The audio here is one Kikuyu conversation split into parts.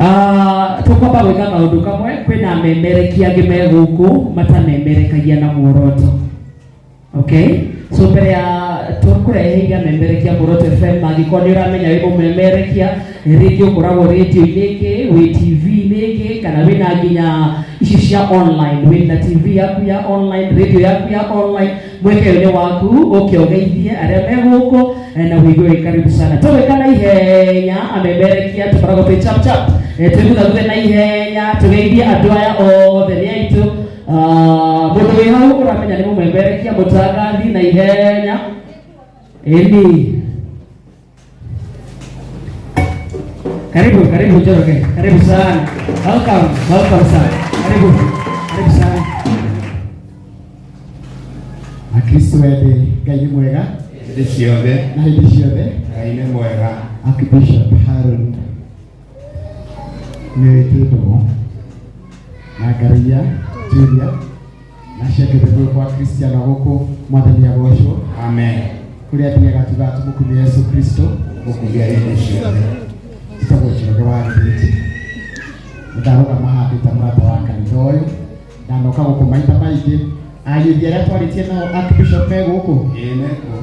Ah, tũkwamba gwĩka kaũndũ kamwe. Kwĩna amemerekia angĩ me gũkũ matamemerekagia na muoroto. Okay, so mbere ya tũkũreheire amemerekia Muoroto FM, angĩkorwo nĩ ũramenya wĩ mũmemerekia, rĩngĩ ũkoragwo rĩndiũ-inĩ ĩngĩ, wĩ TV-inĩ ĩngĩ, kana wĩna nginya ici cia online, wĩna TV yaku ya online, radio yaku ya online, mweke ũyũ nĩ waku ũke ũgeithie arĩa me gũkũ na wĩigue wĩ karibu sana. Tũgwĩka na ihenya, amemerekia tũkoragwo twĩ chap chap. Twĩguthaguthe na ihenya tũgeithie andũ aya othe nĩ aitũ. Ah, mũndũ wĩ hau ũramenya nĩ mũmemerekia, mũtangathi, na ihenya ĩni. Karibu, karibu Njoroge, karibu sana. Welcome, welcome sana. Karibu, karibu sana. Akristo ende, Ngai nĩ mwega hĩndĩ ciothe. Na hĩndĩ ciothe. Ngai nĩ mwega. Archbishop Harold nĩ wĩtĩtwo na Ngaruiya Julia na ciangĩte kũrĩ kwa Kristiano gũkũ. Mwathani agocwo. Amen. Kũrĩa athiaga tugaga tũmũkumie Yesu Kristo. Gũkumia hĩndĩ ciothe. Njĩtagwo Njoroge wa Gĩthĩnji, ndarũgama haha ndĩ ta mũrata wa kanitha ũyũ. Ndanoka gũkũ maita maingĩ. Ayuthi arĩa twarĩtie nao, Archbishop, me gũkũ? Ĩĩ, mekuo.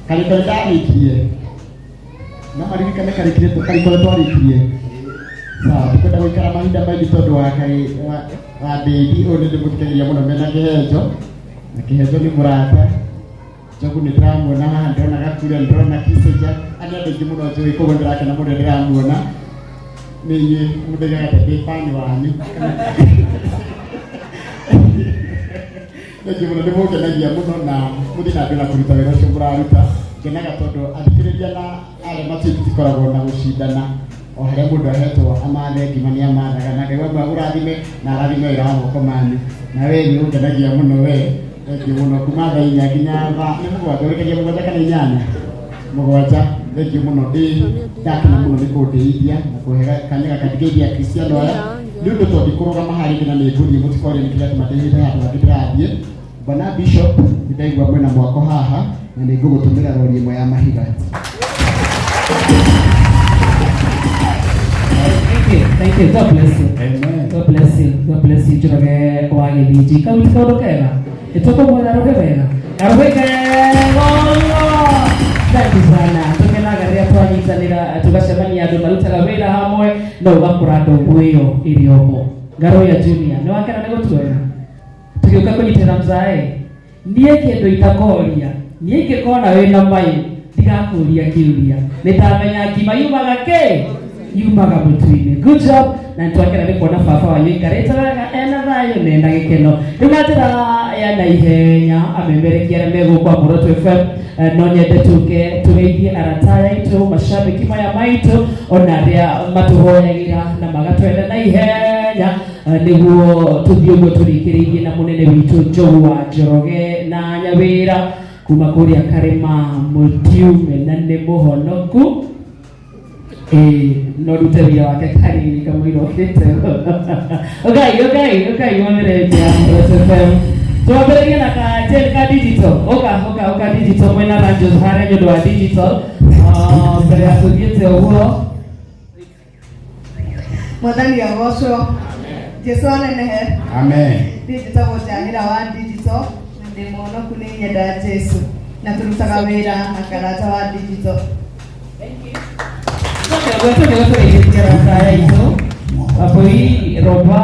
Karĩko nĩ ndarĩkirie, no maririkane karĩkire karĩko nĩ twarĩkirie. Sawa, ndikwenda gũikara mahinda maingĩ tondũ wa karĩ wa ndĩndi ũyũ nĩ ndĩmũthikagĩria mũno mena Kĩhenjo, na Kĩhenjo nĩ mũrata. Njogu nĩ ndĩramuona haha, ndĩrona Gakure, ndĩrona Kiseja, arĩa andũ aingĩ mũno njũĩ, koguo ndĩrakena mũno ndĩramuona. Nĩ inyuĩ mũndaigaga ta ndĩ fan wanyu. Thengiũ mũno, nĩ mũngenagia mũno na mũthiĩ na mbere na kũruta wĩra ũcio mũraruta. Ngenaga tondũ athikĩrĩria na arĩa matuĩ tũtikoragwo na gũcindana, o harĩa mũndũ ahetwo amathe ngima nĩ amathaga, na Ngai wa ũrathime na arathime wĩra wa moko manyu. Na we nĩ ũngenagia mũno we, thengiũ mũno. Kuma thaa 4 nginya thaa nĩ 7, ũrĩkagia 7 kana 8? 7. Thengiũ mũno, ndĩ ndakena mũno nĩ kũndĩithia na kũhe kanya gaka ndingeithia Kristiano aya, nĩ ũndũ tondũ ndikũrũgama harĩa rĩngĩ na nĩ ngũthiĩ, mũtikorie nĩ kĩrĩa atũma ndĩhĩte handũ hangĩ ndĩrathiĩ. Bwana Bishop, nĩ ndaigua mwĩna mwako haha na nĩ ngũgũtũmĩra rori ĩmwe ya mahiga. Thank you, thank you. God bless you. Amen. God bless you. God bless you. Njoroge wa Gĩthinji. Kau ti kaũndũ kega. Nĩtũkũmwĩra rũhĩ wega. Karũhĩ kega. Thank you sana. Tũkenaga rĩrĩa twanyitanĩra tũgacemania andũ marutaga wĩra hamwe no ũgakora ndũgũ ĩyo ĩrĩ oho. Ngaruiya Junior, nĩ wakena nĩ gũtuona? Tũgĩũka kũnyitĩrĩra mzae. Niĩ kĩndũ itakoria, niĩ ingĩkona wĩna mayũ ndigakũria kĩũria, nĩ ndamenya ngima yumaga kĩ yumaga mũtu-inĩ. Good job, na nĩtwakena nĩ kuona baba wanyu aikarĩte wega, ena thayũ na ena gĩkeno. Rĩu na njĩra ya naihenya, amemerekia arĩa me gũkũ a Muoroto FM, no nyende tũke tũgeithie arata aya aitũ, macambĩki maya maitũ, ona arĩa matũhoyagĩra na magatwenda na ihenya, nĩguo tũthiĩ ũguo tũrĩkĩrĩirie na mũnene witũ Njogu wa Njoroge na Nyawĩra kuma kũrĩa Karĩma Mũtiume, na nĩ mũhonoku. Ĩĩ, no rute wĩra wake kanini kamũira okĩte. Ũkai, ũkai, ũkai wonere nja ya Muoroto FM. Twambĩrĩrie na ka Jane ka digital. Ũka, ũka, ũka digital, mwena Ranjos harĩa nĩ ũndũ wa digital. Ah, mbere ya tũthiĩte ũguo. Mwathani agocwo, Jesu anenehe. Amen. Niĩ njĩtagwo Njahĩra wa digital na ndĩ mũhonoku, nĩ nyenda Jesu na tũrutaga wĩra na Karanja wa digital. Ũguo tũgĩũka tũgeithĩtie arata aya aitũ. Wambui Roba,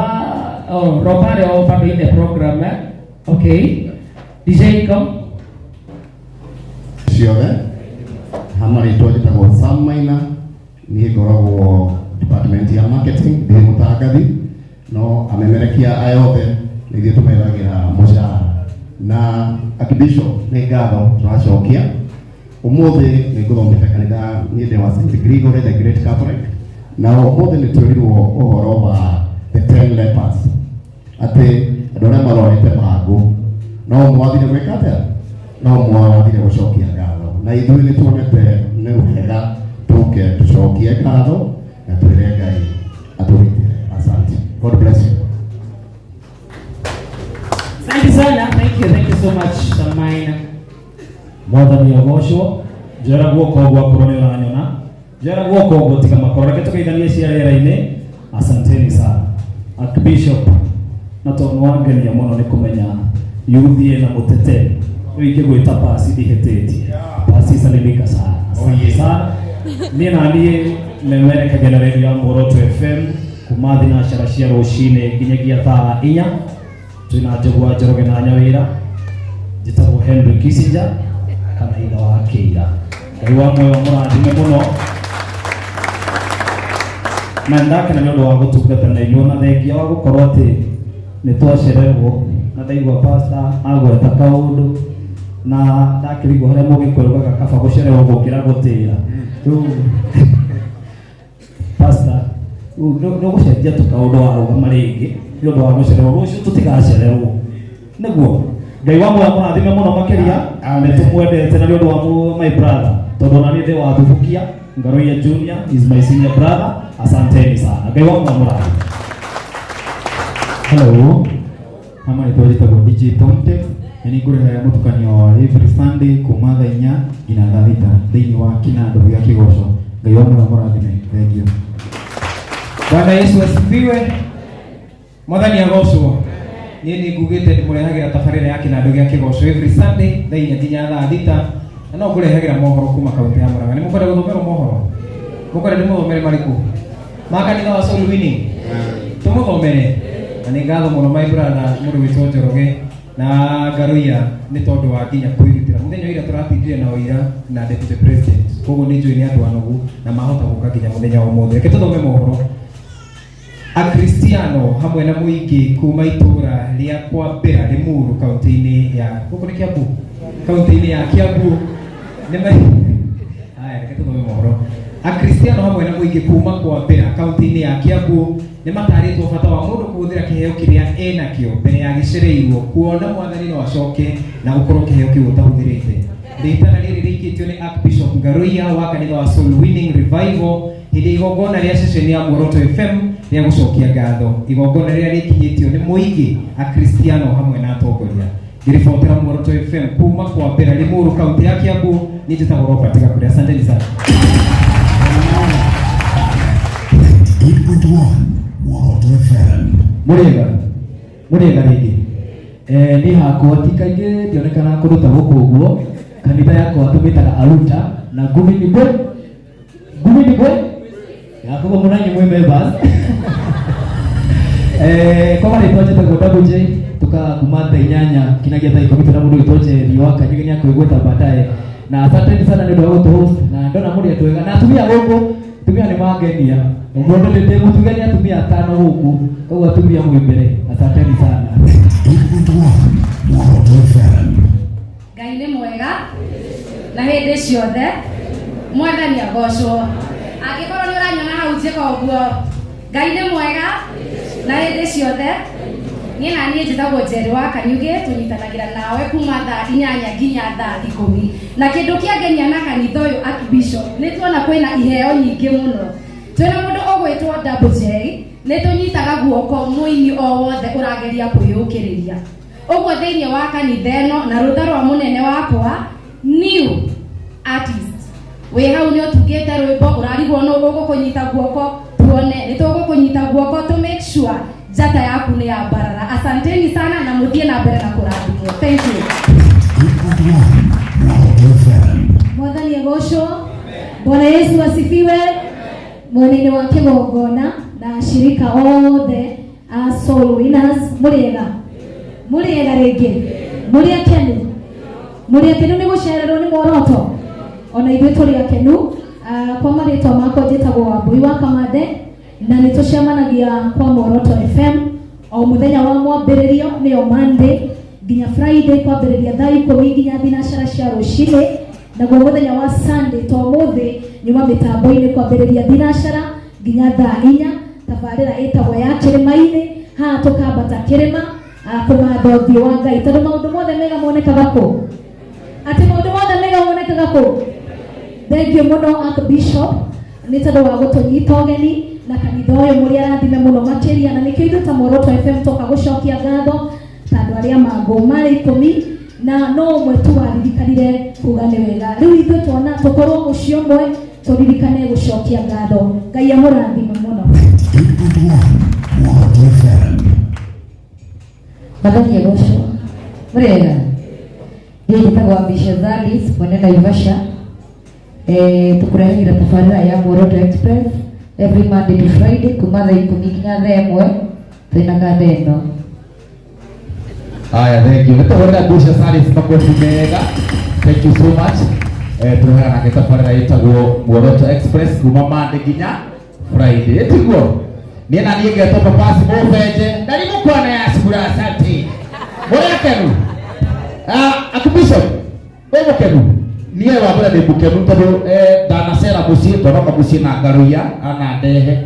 oh, Roba arĩ o bado in the program, eh? Okay. DJ, come. Ciothe hama rĩtwa njĩtagwo Sam Maina, niĩ ngoragwo department ya marketing, ndĩ mũtangathi, no amemerekia aya othe nĩ ithuĩ tũmethagĩra mũcara. Na Archbishop, nĩ ngatho tũracokia. Ũmũthĩ nĩ ngũthomete kanitha, niĩ ndĩ wa St Gregory the Great Catholic, na ũmũthĩ nĩ twĩrirwo ũhoro wa the 10 lepers, atĩ andũ arĩa marwarĩte mangũ no mwathire gwĩka atĩa? No mwathire gũcokia ngatho, na ithuĩ nĩ tuonete nĩ wega tũke tũcokie ngatho na twĩre Ngai atũgitĩre. Asante, God bless you. Asante sana. Thank you. Thank you so much, Samaina. Mwathani agocwo. Njoera guoko ũguo akorwo nĩ ũranyona, njoera guoko ũguo, tiga makoro, reke tũgeithanie cia rĩera-inĩ. Asante. Archbishop na tondũ wangenia mũno nĩ kũmenya yuthi ĩna mũteteri rĩu ingĩgwĩta pasi ndihĩtĩtie. Pasi salimika sana. Asante sana. Niĩ na niĩ memerekagia na redio ya Muoroto FM kuma thinacara cia rũcinĩ nginyagia thaa inya. Twĩna Njũgũa Njoroge na Nyawĩra. Njĩtagwo Henry Kissinger kana ithe wa Kĩira. Ngai wa muoyo mũrathime mũno na ndakena nĩ ũndũ wa gũtungata na inyuĩ na thengia wa gũkorwo atĩ nĩ twacererwo na ndaigua pastor agweta kaũndũ na ndakĩrigwo harĩa mũgĩkũyũ ugaga kaba gũcererwo gũkĩra gũtĩra. Rĩu pastor nĩ ũgũcenjia tu kaũndũ warũgama rĩngĩ nĩ ũndũ wa gũcererwo, rũciũ tũtigacererwo nĩguo. Ngai wa muoyo mũrathime mũno makĩria. Nĩ tũmwendete na nĩ ũndũ wa my brother, tondũ ona niĩ ndĩ wa Thubukia. Ngaroia Junior is my senior brother. Asanteni sana. Ngai wa muoyo mũrathime. Hello, hama rĩtwa njĩtagwo DJ Tontex na nĩ ngũrehe mũtukanio wa every Sunday kuma thaa inya nginya thaa thita thĩinĩ wa kĩnandũ gĩa kĩgoco. Ngai wa muoyo mũrathime. Thank you. Bwana Yesu asifiwe. Mwathani agocwo. Niĩ nĩ ngugĩte ndĩmũrehagĩra tabarĩra ya kĩnandũ gĩa kĩgoco every Sunday thaa inya nginya thaa thita, na no ngũrehagĩra mohoro kuma kaunti ya Murang'a. Nĩ mũkwenda gũthomerwo mohoro? Mũkwenda ndĩmũthomere marĩkũ? Ma kanitha wa Soul Winning? Tũmũthomere. Na nĩ ngatho mũno my brother mũndũ wĩtwo Njoroge na Ngaruiya nĩ tondũ wa nginya kwĩrutĩra. Mũthenya wa ira tũratindire na ũira na deputy president, koguo nĩ njũĩ nĩ andũ anogu na mahota gũka nginya mũthenya wa ũmũthĩ. Reke tũthome mohoro. Akristiano hamwe na mũingĩ kuma itũra rĩa Kwambĩra Limuru kaunti-inĩ ya gũkũ nĩ Kiambu, kaunti-inĩ ya Kiambu nĩ haya, reke tũthome mohoro. Akristiano hamwe na mũingĩ kuma Kwambĩra kaunti-inĩ ya Kiambu nĩ matarĩtwo bata wa mũndũ kũhũthĩra kĩheo kĩrĩa enakĩo mbere ya gĩcereirwo, kuona mwathani no acoke na gũkorwo kĩheo kĩu ũtahũthĩrĩte. Rĩtana rĩrĩ rĩikĩtio nĩ Archbishop Ngaruiya wa kanitha wa Soul Winning Revival hĩndĩ igongona rĩa ceceni ya Muoroto FM rĩa gũcokia ngatho, igongona rĩrĩa rĩkinyĩtio nĩ mũingĩ, akristiano hamwe na atongoria. Ngĩribotera Muoroto FM kuma Kwambĩra Limuru kaunti ya Kiambu, niĩ njĩtagwo Robert Gakure. Asanteni sana. 8.1 Muoroto FM. Mũrĩega mũrĩega rĩngĩ. Niĩ hakwa ti kaingĩ ndionekana kũndũ ta gũkũ ũguo. Kanitha yakwa tũmĩtaga Aruta na ngumi nĩ bwe, ngumi nĩ bwe yakoguo mũnanyi mwĩ members. Kwa marĩtwa njĩtagwo Double J, tukaga kuma thaa inyanya kinyagia thaa ikũmi. Tũna mũndũ wĩtwo Njeri wa Kanyugi nĩ akwĩgweta baadaye, na asanteni sana nĩ ũndũ wa gũtũ-host na ndona mũrĩ andũ ega na atumia gũkũ. Atumia nĩ mangenia mũndũ, ndĩ mũtuge nĩ atumia atano gũkũ, koguo atumia mwĩ mbere. Asanteni sana. 8.1 Muoroto FM. Ngai nĩ mwega na hĩndĩ ciothe. Mwathani agocwo. Angĩkorwo nĩ ũranyona hau njĩka ũguo, Ngai nĩ mwega na hĩndĩ ciothe. Niĩ na niĩ njĩtagwo Njeri wa Kanyugĩ, tũnyitanagĩra nawe kuma thaa inyanya nginya thaa ikũmi. Na kĩndũ kĩangenia na kanitha ũyũ, Archbishop, nĩ tuona kwĩna iheo nyingĩ mũno. Twĩna mũndũ ũgwĩtwo Double J, nĩ tũnyitaga guoko mũini o wothe ũrageria kwĩyũkĩrĩria ũguo thĩinĩ wa kanitha ĩno, na rũtha rwa mũnene wakwa, new artist wĩ hau nĩ ũtungĩte rwĩmbo ũrarigwo nũ ũgũkũnyita guoko, tuone nĩ tũgũkũnyita guoko to make sure njata yaku nĩ ya mbarara. Asanteni sana na mũthiĩ na mbere na kũrathimwo. Thank you. 8.1 Muoroto FM. Mwathani agocwo. Bwana Yesu asifiwe. Mwena-inĩ wa kĩgongona na ashirika othe a Soul Winners, mũrĩega mũrĩega rĩngĩ, mũrĩ akenu, mũrĩ akenu nĩ gũcererwo nĩ Muoroto? Ona ithuĩ tũrĩ akenu. Kwa marĩtwa makwa njĩtagwo Wambui wa Kamande na nĩ tũcemanagia kwa Muoroto FM o mũthenya wa mwambĩrĩrio, nĩyo Monday nginya Friday, kwambĩrĩria thaa ikũmi nginya thinacara cia rũcinĩ. Naguo mũthenya wa Sunday to mũthĩ nyuma mĩtambo-inĩ kwambĩrĩria thinacara nginya thaa inya, tabarĩra ĩtagwo ya kĩrĩma-inĩ. Haha tũkambata kĩrĩma kũmatha ũthiũ wa Ngai, tondũ maũndũ mothe mega monekaga kũ? Atĩ maũndũ mothe mega monekaga kũ? Thank you mũno, Archbishop, nĩ tondũ wa gũtũnyita ũgeni na kanitha ũyũ. Mũrĩ arathime mũno makĩria, na nĩkĩo ithuĩ ta Muoroto FM toka gũcokia ngatho ta andũ arĩa mangũ marĩ ikũmi na no ũmwe tu waririkanire kuga nĩ wega. Rĩu ithuĩ tuona tũkorwo mũciĩ ũmwe, tũririkane gũcokia ngatho. Ngai amũrathime mũno. 8.1 Muoroto FM. Mwathani agocwo. Mũrĩega? Niĩ njĩtagwo Ambitious Alice, mwene Naivasha. Tũkũrehagĩra tabarĩra ya Muoroto Express every Monday to Friday kuma thaa 10 nginya thaa 1 twĩna kanda ĩno. Haya, thank you. Nĩtũhũrĩra Ambitious Alice makobi mega. Thank you so much. Tũrehaga nake tabarĩra ĩtagwo Muoroto Express kuma Monday nginya Friday. Tiguo? Niĩ na niĩ ngetwo Papasi Mũbenje. Ndari mũkwana ya cukuru, asante. Mũrĩ akenu? Archbishop, wĩ mũkenu? Niĩ wa mbere ndĩ mũkenu tondũ ndanacera mũciĩ, ndanoka mũciĩ na ngarũiya anandehe.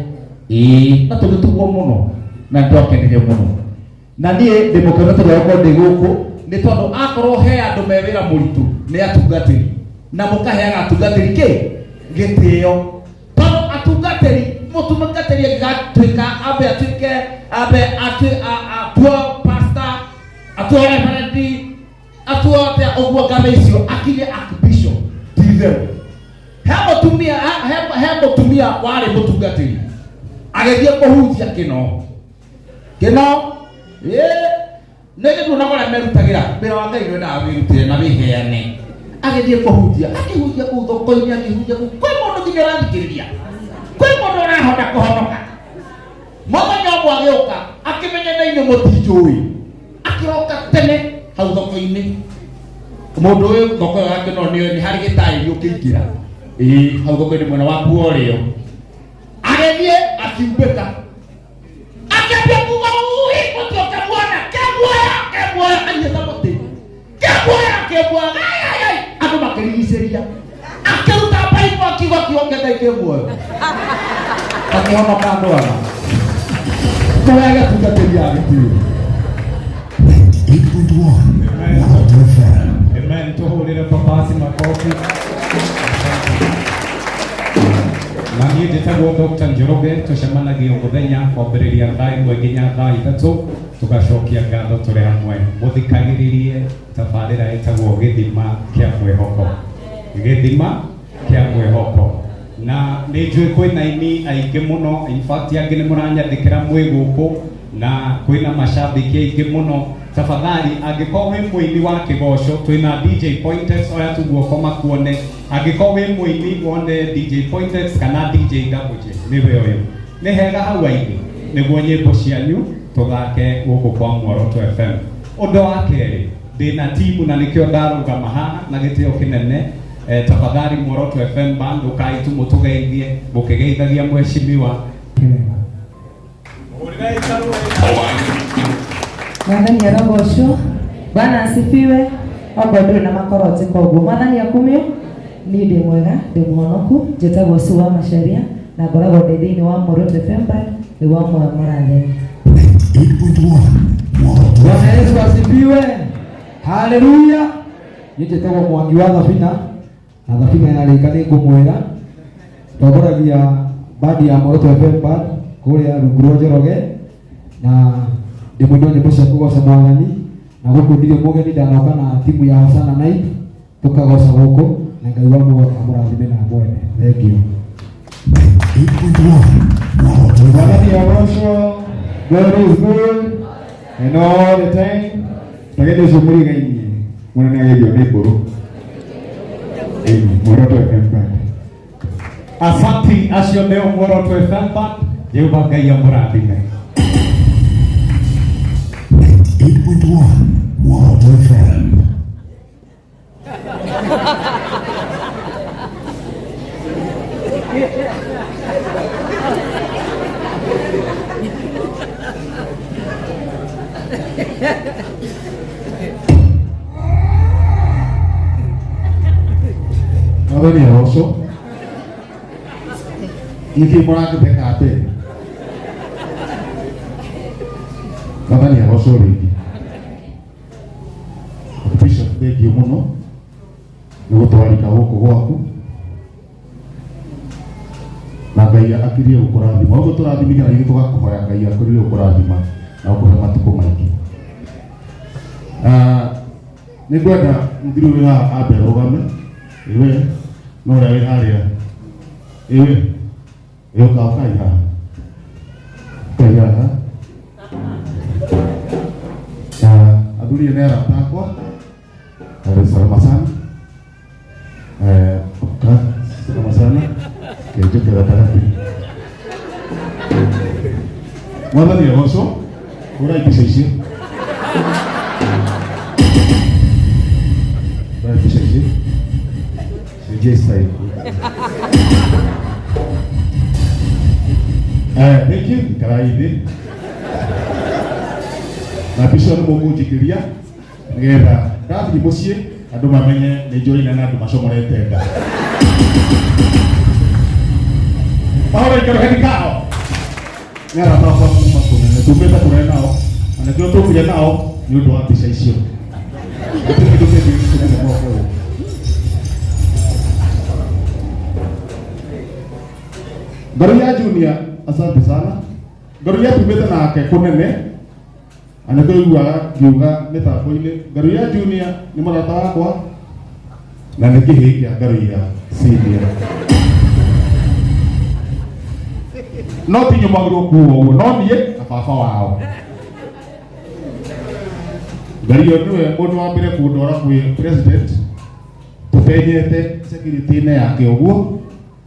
Ĩĩ, na tũgĩtugwo mũno na nĩtwakenire mũno. Na niĩ ndĩ mũkenu tondũ wa gũkorwo ndĩ gũkũ, nĩ tondũ akorwo he andũ me wĩra mũritũ nĩ atungatĩri, na mũkaheaga atungatĩri kĩ? Gĩtĩo. Tondũ atungatĩri, mũtungatĩri angĩgatuĩka ambe atuĩke, ambe atuo pastor, atuo reverend, atuo atĩa ũguo ngatha icio, akinye archbishop, ti itherũ. He mũtumia, he, he, he mũtumia warĩ mũtungatĩri agĩthiĩ kũhunjia kĩno kĩno, nĩ gĩtuona kũrĩa merutagĩra wĩra wa Ngai, nĩwendaga wĩrutĩre na wĩheane. Agĩthiĩ kũhunjia, akĩhunjia kũu thoko-inĩ, akĩhunjia kũu, kwĩ mũndũ nginya ũrathikĩrĩria, kwĩ mũndũ ũrahota kũhonoka. Mũthenya ũmwe agĩũka akĩmenya na inyuĩ mũtinjũĩ, akĩroka tene hau thoko-inĩ. Mũndũ ũyũ thoko ĩyo ya Kĩno nĩoĩ nĩ harĩ gĩtaĩri ũkĩingĩra, ĩĩ, hau thoko-inĩ mwena waku wa ũrĩo. Agĩthiĩ akiumbĩka, akĩambia kuga ui mũtĩ ũkĩmuona, kĩmuoya kĩmuoya, anyita mũtĩ kĩmuoya kĩmuoya, ai ai ai, andũ makĩrigicĩria. Akĩruta baibũ akiuga kiugo kĩa Ngai kĩ muoyo, akĩhonoka andũ aya. Tũheage atungatĩri a gĩtĩo. 8.1 Muoroto FM. Amen. Tuhurire papasi makofi. Na niĩ njĩtagwo Dr. Njoroge, tũcemanagia o mũthenya kwambĩrĩria thaa 1 nginya thaa 3, tũgacokia ngatho tũrĩ hamwe. Mũthikagĩrĩrie tabarĩra ĩtagwo Gĩthima kĩa Mwĩhoko. Gĩthima kĩa Mwĩhoko. Na nĩ njũĩ kwĩna aini aingĩ mũno, in fact angĩ nĩ mũranyandĩkĩra mwĩ gũkũ, na kwĩna mashabiki aingĩ mũno. Tafadhali angĩkorwo wĩ mũini wa kĩgoco, twĩna DJ Pointex, oya tu guoko makuone. Angĩkorwo wĩ mũini wone DJ Pointex kana DJ Double J, nĩwe ũyũ. Nĩ hega hau aini, nĩguo nyĩmbo cianyu tũthake gũkũ kwa Muoroto FM. Ũndũ wa kerĩ, ndĩna timu na nĩkĩo ndarũgama haha na gĩtĩo kĩnene. Tafadhali Muoroto FM band, ũkai tu mũtũgeithie, mũkĩgeithagia mheshimiwa. Mwathani arogocwo. Bwana asifiwe. Okorwo ndũrĩ na makoro njĩka ũguo. Mwathani akumio. Niĩ ndĩ mwega, ndĩ mũhonoku, njĩtagwo Sue wa Macharia na ngoragwo ndĩ thĩinĩ wa Muoroto FM band, nĩguo amwe mũrathenya. 8.1 Muoroto. Bwana Yesu asifiwe. Haleluya. Niĩ njĩtagwo Mwangi wa Thabina, na Thabina yarĩka nĩ ngũmwĩra. Tongoragia bandi ya Muoroto FM band kũrĩa rungu rwa Njoroge, na ndĩ mũini wa nyĩmbo cia kũgoca Mwathani, na gũkũ ndirĩ mũgeni, ndanoka na timu ya Hosana Night tũkagoca gũkũ, na Ngai wa muoyo amũrathime na amwende. Thank you. 8.1 Muoroto FM. Mwathani agocwo. God is good and all the time. Tagende ũcio mũrigainie mũnene agĩthio nĩ mbũrũ. Ĩĩ, Muoroto FM band. Asanti, acio nĩo Muoroto FM band. Jehova Ngai amũrathime. 8.1 Muoroto FM. Mwathani agocwo. Nĩkĩ mũrangĩtheka atĩ? Mwathani agocwo rĩngĩ. Bishop, thengiũ mũno nĩ gũtwarika gũkũ gwaku, na Ngai akirie gũkũrathima. Ũguo tũrathimithia na ithuĩ tũgakũhoya Ngai akũrie gũkũrathima na gũkũhe matukũ maingĩ. Nĩ ngwenda mũthuri ũyũ wĩ haha ambe arũgame. Ĩwe, no ũrĩa wĩ harĩa. Ĩwe, ĩũka ũkai haha. Ũkai haha. Athuri nĩ arata akwa. Salama sana. Ka salama sana. Kenjoke gatagatĩ. Mwathani agocwo. Hũrai mbica icio. Hũrai mbica icio. Cenjia style. Thank you. Ikarai thĩ. Na mbica nĩ mũkũnjikĩria nĩgetha ndathiĩ mũciĩ andũ mamenye nĩ njoina na andũ macomorete nda. Mahoro ikaro heni kao. Nĩ arata akwa kuma kũnene tumĩte kũraya nao na nĩkĩo tũkire nao nĩ ũndũ wa mbica icio. Gũtirĩ kĩndũ kĩngĩ gĩtũmire moke gũkũ. Ngaruya Junior, asante sana. Ngaruya tumĩte nake kũnene na nĩkĩo iguaga ngiuga mĩtambo-inĩ Ngaruya Junior nĩ mũrata wakwa na nĩ kĩhĩĩ kĩa Ngaruya Senior. No ti nyũmagĩrwo kuga ũguo no niĩ na baba wao. Ngaruya nĩwe mũndũ wa mbere kũndwara kwĩ president tũpenyete security-inĩ yake ũguo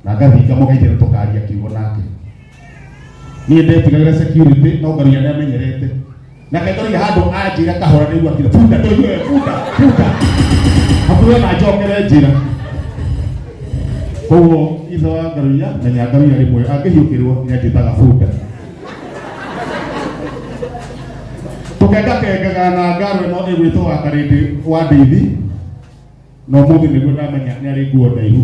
na ngathiĩ ngamũgeithia tũkaria kiugo nake. Niĩ ndetigagĩra security no Ngaruya nĩ amenyerete. Nake Ngaruya handũ anjĩra kahora nĩguo akira bunda tũigue bunda bunda hakuhĩ na njokere njĩra. Koguo ithe wa Ngaruya menya Ngaruya rĩmwe angĩhiũkĩrwo nĩ anjĩtaga bunda. Tũkengakengaga na ngaro ĩno ĩgwĩtwo wa Karĩndĩ wa Ndeithi na ũmũthĩ nĩguo ndamenya nĩ arĩ nguo ndaihu.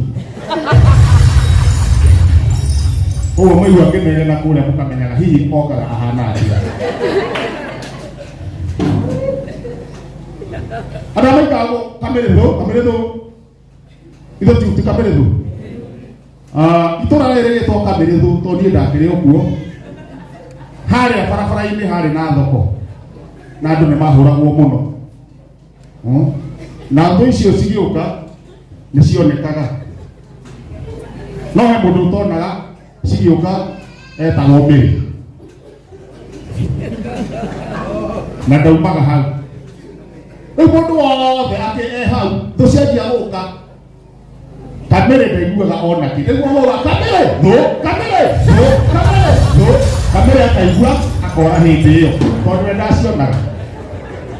Koguo mwaigua ngĩnegena kũrĩa mũkamenyaga hihi okaga ahana atĩa. Andũ arĩa maikaraga Kamĩrĩthũ, Kamĩrĩthũ, ithe ti Kamĩrĩthũ. Itũra rĩrĩ rĩgĩtwo Kamĩrĩthũ tondũ niĩ ndakĩrĩ o kuo. Harĩa barabara-inĩ harĩ na thoko na andũ nĩ mahũragwo mũno. Na thũ icio cigĩũka nĩ cionekaga. No he mũndũ ũtonaga cigĩũka etagwo Mary. Na ndaumaga hau. Rĩu mũndũ wothe akĩ e hau thũ cianjia gũka Kamere ndaiguaga ona kĩ nĩguo wauga kamere thũ kamere thũ kamere thũ kamere akaigua akora hĩndĩ ĩyo tondũ we ndacionaga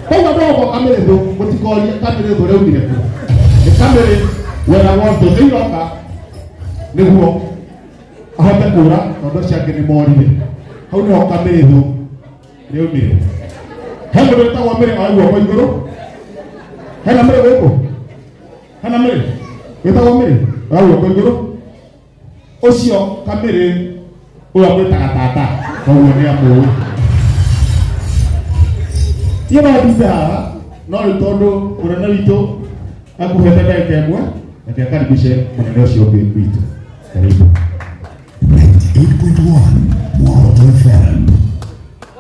koguo andũ ogwo kamere thũ mũtikorie kamere thũ rĩaumire kũ nĩ kamere weragwo thũ nĩ iroka nĩguo ahote kũra tondũ acio angĩ nĩ morire hau nĩho kamere thũ rĩaumire he mũndũ wĩtagwo mĩrĩ oe guoko igũrũ hena mĩrĩ gũkũ hena mĩrĩ wĩtagwo mĩrĩ oya guoko igũrũ ũcio kamĩrĩ ũyũ amwĩtaga tata koguo nĩ amũĩ niĩ no ndinde haha no rĩu tondũ mũnene witũ akuhete ndagĩka ĩmwe reke akaribishe mũnene ũcio ũngĩ witũ karibu 98.1 Muoroto FM.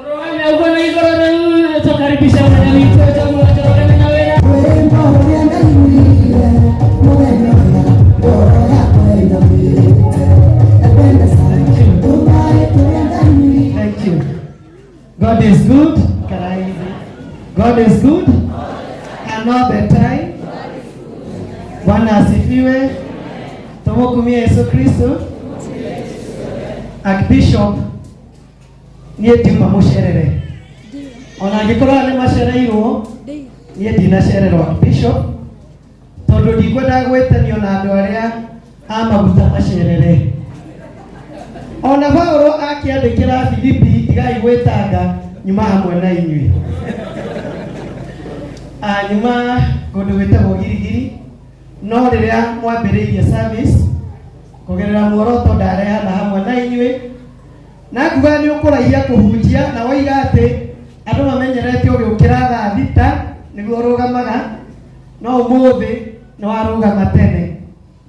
Rũgame ũguo na igũrũ rĩu tũkaribisha mũnene witũ Samuel Njoroge na wĩra. Rwĩmbo rũrĩa ndaiguire mũthenya ũrĩa ngoro yakwa ĩinamĩte. Ebeneza, tũmaĩ tũrĩa ndanyuire. Thank you. God is good. Karaithi. God is good. And all the time. Bwana asifiwe. Tumukumie Yesu Kristo. Archbishop niĩ ndiuma mũcerere ona angĩkorwo nĩ macereirwo niĩ ndinacererwo Archbishop tondũ ndikwenda gwĩtanio na andũ arĩa a maguta macerere ona Paulo akĩandĩkĩra Filipi tigai gwĩtanga nyuma hamwe na inyuĩ nyuma kũndũ gwĩtagwo Girigiri no rĩrĩa mwambĩrĩirie service kũgerera muoroto ndarehana hamwe na inyuĩ na nguga nĩ ũkũraihia kũhunjia na woiga atĩ andũ mamenyerete ũgĩũkĩra thaa thita nĩguo ũrũgamaga no ũmũthĩ nĩ warũgama tene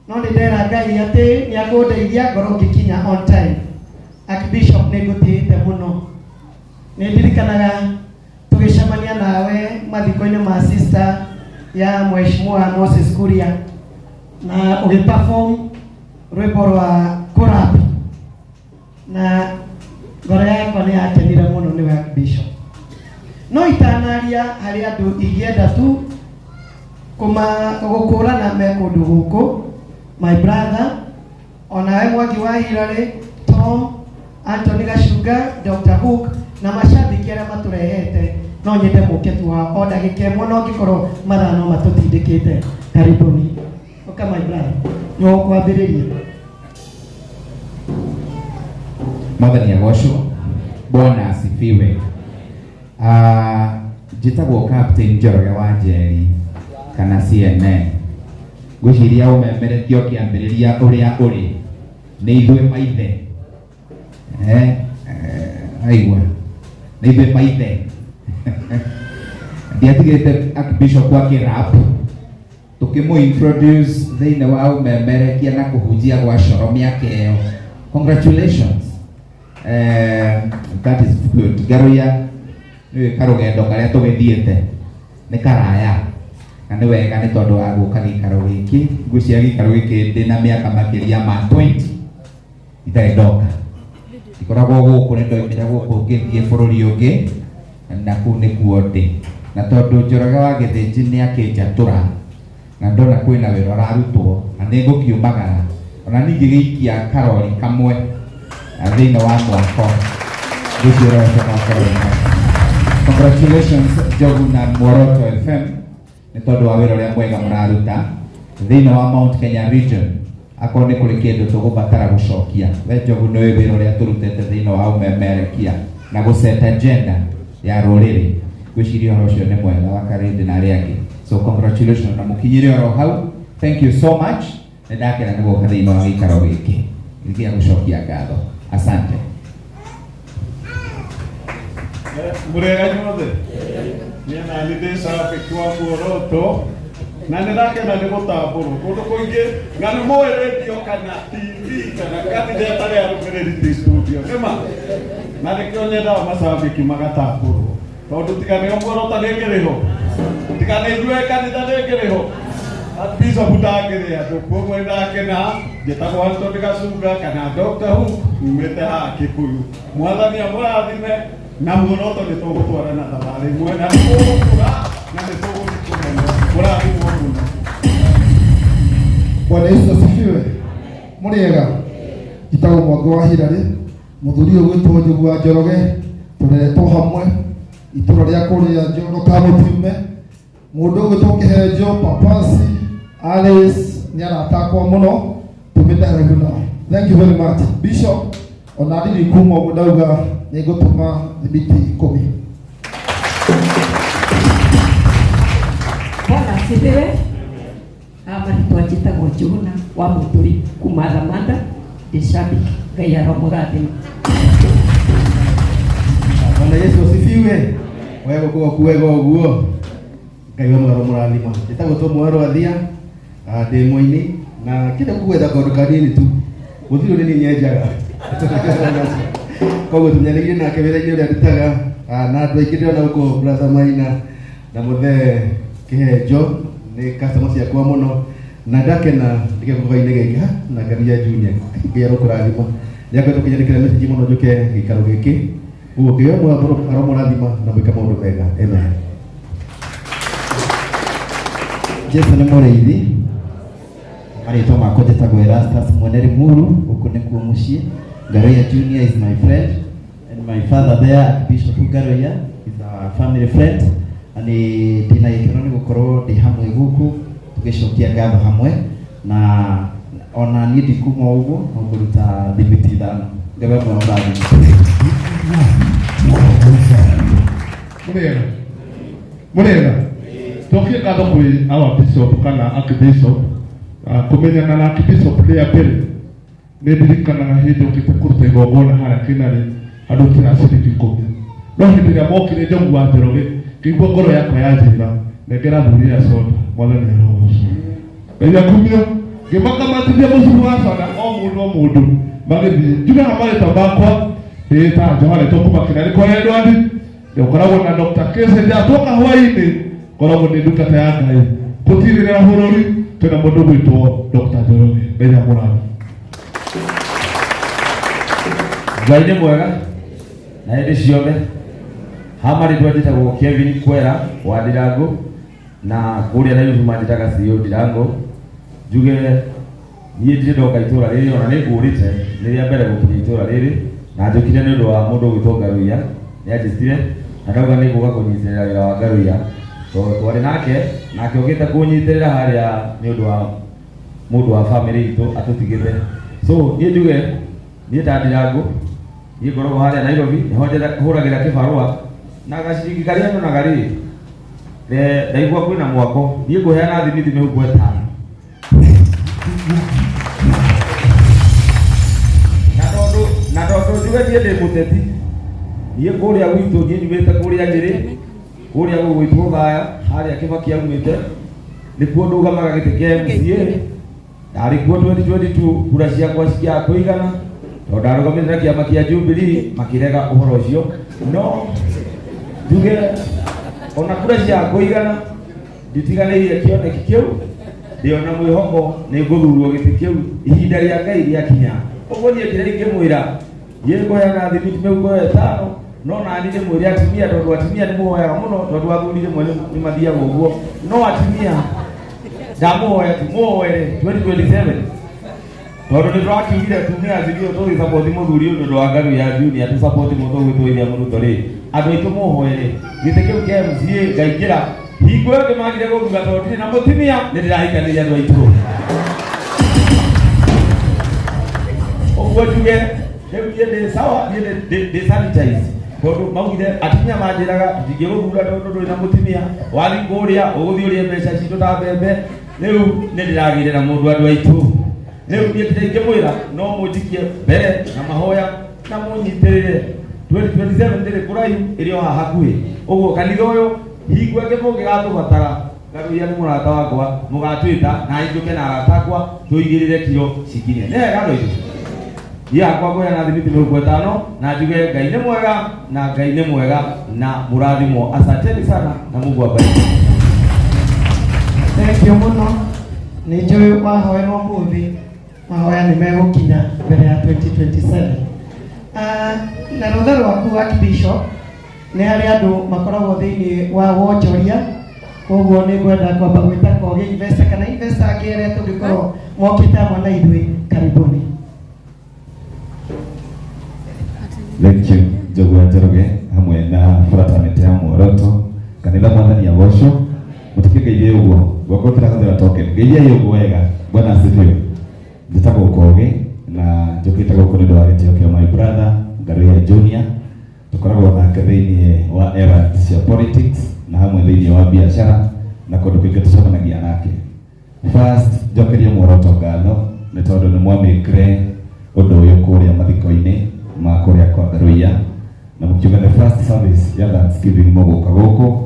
no nĩ ndera Ngai atĩ nĩ akũndeithia ngorwo ngĩkinya on time. Archbishop nĩ ngũtĩĩte mũno nĩ ndirikanaga tũgĩcemania nawe mathiko-inĩ ma sister ya Mheshimiwa Moses Kuria na ũgĩ perform rwĩmbo rwa kũrap na ngoro yakwa nĩ yakenire mũno nĩwe Archbishop. No itanaria harĩ andũ ingĩenda tu kũma gũkũrana me kũndũ gũkũ, my brother onawe Mwangi wa Hillary, Tom, Anthony Gacunga, Dr. Hook na macambĩki arĩa matũrehete, no nyende mũke tu hao o ndagĩka ĩmwe, no ngĩkorwo mathaa no matũtindĩkĩte. Karibuni. Ũka my brother, nĩ ũkwambĩrĩria. Mwathani agocwo. Bwana asifiwe. Njĩtagwo Captain Njoroge wa Njeri kana CNN. Ngwĩciria ũmemerekia ũkĩambĩrĩria ũrĩa ũrĩ nĩ ithuĩ maithe, aigua nĩ ithuĩ maithe. Ndiatigĩte Archbishop akĩrap tukĩmũ introduce thĩinĩ wa ũmemerekia na kũhunjia gwa coro mĩaka ĩyo. Congratulations. That is good. Ngaruya nĩ karũgendo karĩa tũgĩthiĩte nĩ karaya na nĩ wega nĩ tondũ wa gũka gĩikaro gĩkĩ. Ngwĩciria gĩikaro gĩkĩ ndĩna mĩaka makĩria ma 20 itarĩ ndoka. Ndikoragwo gũkũ, nĩ ndoimire gũkũ ngĩthiĩ bũrũri ũngĩ na kũu nĩkuo ndĩ, na tondũ Njoroge wa Gĩthĩnji nĩ akĩnjatũra na ndona kwĩna wĩra ũrarutwo na nĩ ngũkiumagara ona ningĩ gĩikia karori kamwe thĩinĩ wa mwako ngwĩciria ũcio no ũkorwo wĩ mwega. Congratulations Njogu na Muoroto FM nĩ tondũ wa wĩra ũrĩa mwega mũraruta thĩinĩ wa Mount Kenya region. Akorwo nĩ kũrĩ kĩndũ tũgũbatara gũcokia, we Njogu nĩ wĩra ũrĩa tũrutĩte thĩinĩ wa ũmemerekia na gũset agenda ya rũrĩrĩ, ngwĩciria ũhoro ũcio nĩ mwega wa Karĩndĩ na arĩa angĩ. So congratulations na mũkinyire oro hau. Thank you so much. Nĩ ndakena nĩ gũka thĩinĩ wa gĩikaro gĩkĩ gĩa gũcokia ngatho. Asante. Mũrĩega inyuothe. Niĩ nani ndĩ cabĩki wa Muoroto na nĩ ndakena nĩ gũtambũrwo kũndũ kũingĩ, na nĩ mũĩ radio kana TV kana kanitha ĩtarĩ arũmĩrĩri ti studio nĩma, na nĩkĩo nyendaga macambĩki magatambũrwo, tondũ tiga nĩo Muoroto ndĩngĩrĩ ho, tiga nĩ ithuĩ kanitha ndĩngĩrĩ ho, Bishop ndangĩrĩ andũ. Koguo nĩ ndakena. Njĩtagwo Anthony Gacunga kana Dr. Hook, umĩte haha Kikuyu. Mwathani amũrathime na Muoroto nĩ tũgũtwarana thabarĩ ĩmwe na nĩ tũgũkũra na nĩ tũgũthiĩ kũnene. Mũrathimwo mũno. Bwana Yesu asifiwe. Mũrĩega. Njĩtagwo Mwangi wa Hillary, mũthuri ũyũ gwĩtwo Njogu wa Njoroge, tũreretwo hamwe itũra rĩa kũrĩa Njoro Kamũtiume. Mũndũ ũgwĩtwo Kĩhenjo, Papasi, Alice nĩ arata akwa mũno, tumĩte haraihu nao. Thank you very much. Bishop, ona ndiri kuma ũguo ndauga nĩ ngũtũma thimiti 10. Bwana asifiwe. Marĩtwa njĩtagwo Njũgũna wa Mũtũri kuma Thamanda, ndĩ shabiki. Ngai aromũrathima. Bwana Yesu asifiwe. Wega guoko wega ũguo. Ngai wa mwero mũrathima. Njĩtagwo Tom wa Rwathia, ndĩ mũini na kĩndũ kũgwetha kaũndũ kanini tu. Gũtirĩ nĩ niĩ nyenjaga. Koguo tũnyanĩire nake wĩra-inĩ ũrĩa ndutaga, na andũ aingĩ ndĩrona gũkũ, brother Maina na mũthee Kĩhenjo nĩ customer ciakwa mũno, na ndakena ndĩgĩkũga-inĩ gĩkĩ ha na Ngaruiya Junior. Ngai arokũrathima. Nĩ akoretwo akĩnyandĩkĩra message mũno njũke gĩikaro gĩkĩ. Ũguo Ngai aromũrathima na mwĩke maũndũ mega. Amen. Jesu nĩ mũrĩithi. Marĩtwa makwa njĩtagwo Erastus Mwene Limuru, gũkũ nĩkuo mũciĩ. Ngaruiya Junior is my friend and my father there, Archbishop Ngaruiya, is a family friend, na nĩ ndĩna gĩkeno nĩ gũkorwo ndĩ hamwe gũkũ tũgĩcokia ngatho hamwe, na ona niĩ ndikuma ũguo no ngũruta thimiti 5. Ngai we mũrathime. Mũrĩega. Mũrĩega. Cokia ngatho kwĩ our bishop kana archbishop. Kũmenyana na archbishop rĩa mbere nĩ ndirikanaga hĩndĩ okĩte kũruta igongona harĩa Kĩnarĩ handũ kĩra ciringi 10, no hĩndĩ ĩrĩa mokire Njogu wa Njoroge ngĩigua ngoro yakwa yanjĩra nengera thuri ya soda. Mwathani arogocwo. Ngai akumio. Ngĩmakamatithia mũcibi wa soda o mũndũ o mũndũ magĩthiĩ. Njuge ha marĩtwa makwa ndĩta Johana kuma Kĩnarĩ kwa Edward, ũkoragwo na Dr. Kese twoka hwainĩ, ngoragwo nĩ ndungata ya Ngai gũtirĩrĩra bũrũri. Twĩna mũndũ gwĩtwo Dr. Njoroge. Ngai amũrathime. Ngai nĩ mwega na hĩndĩ ciothe. Hama rĩtwa njĩtagwo Kevin Kwera wa Ndirango na kũrĩa Nairobi manjĩtaga CEO Ndirango. Njuge niĩ ndirĩ ndoka itũra rĩrĩ ona nĩ ngũrĩte nĩ rĩa mbere gũkinya itũra rĩrĩ na njũkire nĩ ũndũ wa mũndũ ũgwĩtwo Ngaruiya nĩ anjĩtire na ndauga nĩ ngũka kũnyitĩrĩra wĩra wa Ngaruiya tondũ twarĩ nake nake okĩte kũnyitĩrĩra harĩa nĩ ũndũ wa mũndũ wa bamĩrĩ itũ atũtigĩte. So niĩ njuge niĩ ta Ndirango niĩ ngoragwo harĩa Nairobi nĩho hũragĩra kĩbarũa na gaciringi karĩa nyonaga rĩ ndaigua kwĩna mwako niĩ ngũheana thimiti mĩhuko ĩtano na tondũ na tondũ njuge niĩ ndĩ mũteti niĩ kũrĩa gwitũ niĩ nyumĩte kũrĩa Nyĩrĩ kũrĩa gũgwĩtwo Thaya harĩa Kĩbaki aumĩte nĩkuo ndũgamaga gĩtĩ kĩa MCA ndarĩ kuo 2022 kura ciakwa cikiaga kũigana tondũ ndarũgamĩte na kĩama kĩa Jubilee makĩrega ũhoro ũcio no njuge ona kura ciaga kũigana nditiganĩirie kĩoneki kĩu ndĩona mwĩhoko nĩ ngũthurwo gĩtĩ kĩu ihinda rĩa Ngai rĩakinya. Ũguo niĩ kĩrĩa ingĩmwĩra niĩ ngũheana thimiti mĩhuko ĩyo ĩtano no nani ndĩmwĩre atumia tondũ atumia nĩ mũhoyaga mũno tondũ athuri rĩmwe nĩ mathiaga ũguo no atumia ndamũhoya tu mũhoere 2027 tondũ nĩ tũrakiugire tume Azimio tũgĩ support mũthuri ũyũ nĩ ũndũ wa ngaru ya Junior tũ support mũndũ ũgwĩtwo William Ruto rĩ andũ aitũ mũhoere gĩtĩ kĩu kĩa MCA ngaingĩra hingo ĩyo ndĩmagire gũthura tondũ ndirĩ na mũtumia nĩ ndĩrahikanĩria andũ aitũ ũguo njuge rĩu niĩ ndĩ sawa niĩ ndĩ sanitize tondũ maugire atumia manjĩraga tũtingĩgũthura tondũ ndũrĩ na mũtumia wathiĩ kũrĩa ũgũthiĩ ũrĩe mbeca citũ ta mbembe rĩu nĩ ndĩragĩire na mũndũ andũ aitũ rĩu niĩ kĩrĩa ingĩmwĩra no mũnjikie mbere na mahoya na mũnyitĩrĩre 2027 ndĩrĩ kũraihu ĩrĩ o haha hakuhĩ ũguo kanitha ũyũ hingo ĩngĩ mũngĩgatũbatara Ngaruiya nĩ mũrata wakwa mũgatwĩta na njũke na arata akwa tũigĩrĩre kiro cikinye nĩ wega andũ aitũ niĩ hakwa ngũheana thimiti mĩhuko ĩtano na njuge Ngai nĩ mwega na Ngai nĩ mwega na mũrathimwo asanteni sana na Mungu awabariki. Thank you mũno nĩ njũĩ wahoerwo mũthĩ mahoya nĩ megũkinya mbere ya 2027. Ah, na rũtha rwaku Archbishop nĩ harĩ andũ makoragwo thĩinĩ wa wonjoria koguo nĩ ngwenda kwamba gwĩta Kogi investor kana investor angĩ arĩa tũngĩkorwo mokĩte hamwe na ithuĩ karibuni. Thank you Njogu wa Njoroge hamwe na fraternity ya Muoroto kanitha mwathani agocwo mũtikĩngeithie ũguo guoko kĩrahũthĩra token ngeithiai ũguo wega bwana asifiwe njĩtagwo Kogi na njũkĩte gũkũ nĩ ũndũ wa gĩtĩo kĩa my brother Ngaruiya Junior tũkoragwo nake thĩinĩ wa era cia politics na hamwe thĩinĩ wa biacara na kũndũ kũingĩ tũcemanagia nake first njokerie muoroto ngatho nĩ tondũ nĩ mwamĩkire ũndũ ũyũ kũrĩa mathiko-inĩ ma kũrĩa kwa Ngaruiya na mũkiuga the first service ya Thanksgiving mũgũka gũkũ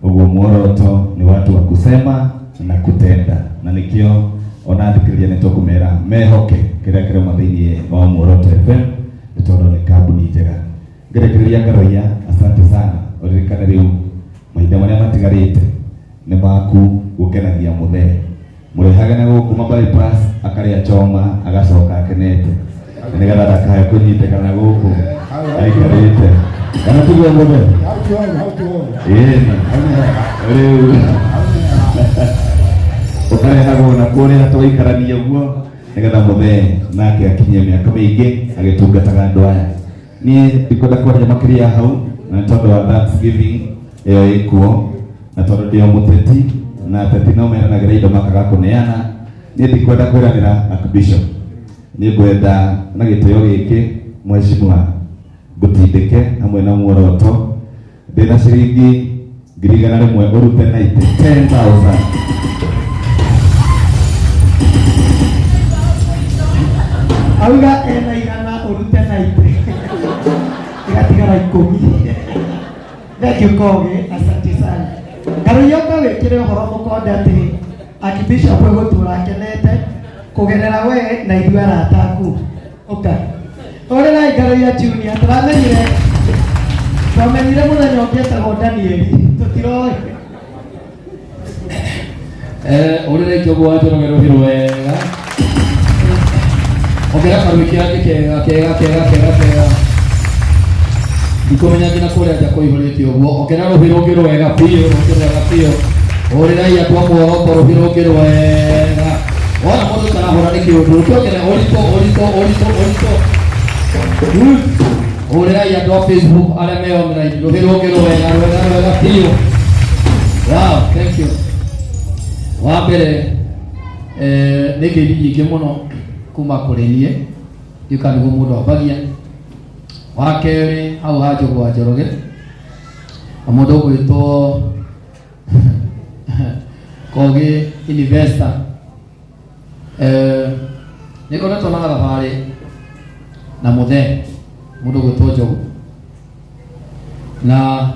ũguo muoroto nĩ watu wa kusema na kutenda na nĩkĩo ona athikĩrĩria nĩ tũkũmera mehoke kĩrĩa kĩrauma thĩinĩ wa Muoroto FM nĩ tondũ nĩ kambuni njega ngerekereria Ngaruiya asante sana ũririkane rĩu mahinda marĩa matigarĩte nĩ maku gũkenagia mũthee mũrehage na gũkũ ma bypass akarĩa choma agacoka akenete na nĩgetha ndakae kũnyitĩkana gũkũ aikarĩte kana tiguo mũthee ĩni rĩu ũkarehagwo na kũrĩa tũgaikarania ũguo nĩgetha mũthee nake akinyie mĩaka mĩingĩ agĩtungataga andũ aya niĩ ndikwenda kwaria makĩria hau na nĩ tondũ wa Thanksgiving ĩyo ĩkuo na tondũ ndĩ o mũteti na ateti no meranagĩra indo makaga kũneana niĩ ndikwenda kwĩranĩra Archbishop niĩ ngwenda na gĩtĩo gĩkĩ mheshimiwa ngũtindĩke hamwe na muoroto ndĩna ciringi 100,000 ũrute na itĩ 10,000 auga ena igana ũrute na itĩ igatigara ikũmi thank you Kogi asante sana Ngaruiya ũka wĩkĩre ũhoro mũkonde atĩ Archbishop egũtũra akenete kũgerera we na ithuĩ arata aku ũka ũrĩrai Ngaruiya Junior tũramenyire twamenyire mũthenya ũngĩ etagwo Danieli tũtiroĩ ũrĩra Njogu wa Njoroge rũhĩ rwega ongera karwĩ kangĩ kega kega kega kega kega Ikumenya nginya kũrĩa nja kũihũrĩte ũguo. Ongerera rũhĩ rũngĩ rwega biũ, rũngĩ rwega biũ. Hũrĩrai andũ a muoroto rũhĩ rũngĩ rwega. Wona mũndũ ũtarahũra nĩ kĩũndũ, rũkĩongerera ũritũ, ũritũ, ũritũ, ũritũ. Good. Hũrĩrai andũ a Facebook arĩa me online rũhĩ rũngĩ rwega, rwega, rwega biũ. Wow, thank you. Wa mbere nĩ ngeithi nyingĩ mũno kuma kũrĩ niĩ ndiũka nĩguo mũndũ ambagia wa kerĩ hau ha Njogu wa Njoroge na mũndũ ũgwĩtwo Kogi Investor nĩ ngoretwo na thabarĩ na mũthee mũndũ ũgwĩtwo Njogu na